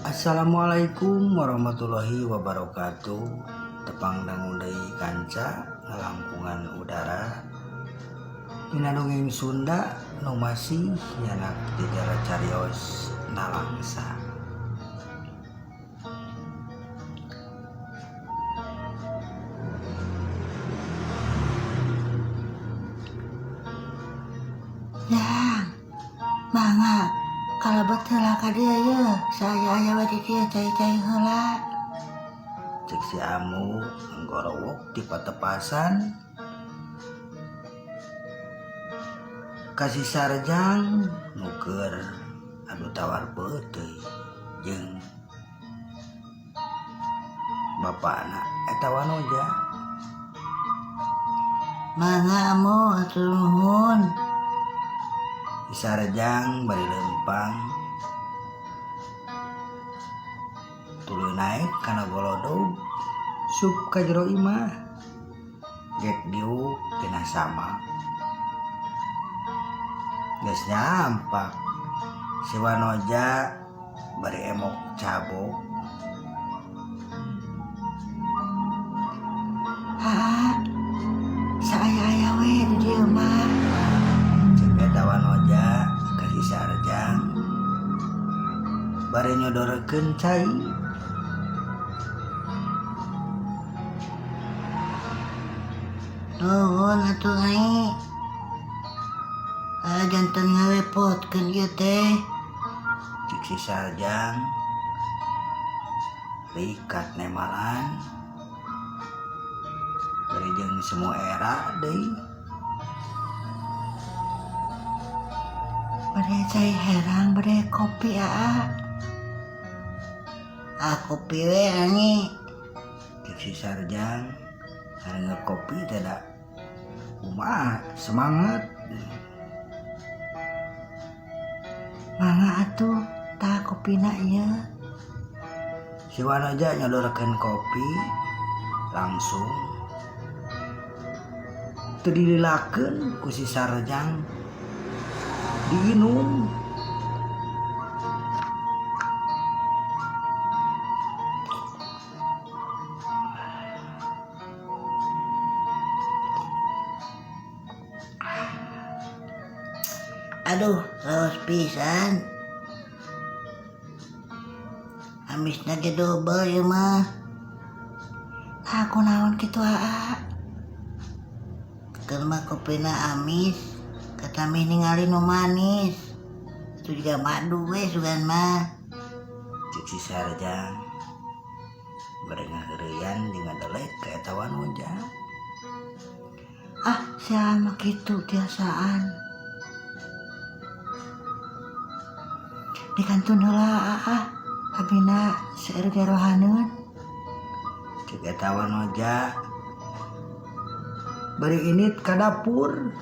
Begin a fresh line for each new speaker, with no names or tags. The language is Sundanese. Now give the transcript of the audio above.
Assalamualaikum warahmatullahi wabarakatuh. Tepang dangu deui kanca ngalangkungan udara dina dongeng Sunda nu masih nyanak jejara carios nalangsa.
Jang, mangga kalebet heula ka dieu yeuh, saaya-aya we di dieu cai-cai heula.
Cek si Amu nggorowok ti patepasan ka si Sarjang nu keur adu tawar peuteuy jeung bapana eta Wanoja.
Mangga Amu hatur nuhun.
Si Sarjang bari leumpang tuluy naek kana golodog sup ka jero imah gek diuk tina sama geus nyampak si Wanoja bari emok cabok.
Aa, saaya-aya we di dieu mah.
Cek eta Wanoja ka si Sarjang bari nyodorkeun cai.
Nuhun atuh ai. Ah, janten ngarepotkeun ieu teh.
Cek si Sarjang rikat nemalan bari jeung semua era deui.
Bade cai herang bade kopi aa. Ah, kopi we angi.
Cek si Sarjang ngarenga kopi teh da kumaha semangat.
Mangga atuh tah kopina ieu.
Si Wanoja nyodorkeun kopi langsung teu dililakeun ku si Sarjang diinum.
Aduh, raos pisan. Amisna ge dobel ieu mah. Tah kunaon kitu aa? Keur mah kopina amis, katamih ningali nu manis. Atuh jiga madu we sugan mah.
Cek si Sarjang bari ngaheureyan jeung ngadelek ka eta Wanoja.
Ah, sia mah kitu tiasaan. Dikantun heula aa, abina seueur ge rohaneun.
Cek eta Wanoja bari init ka dapur.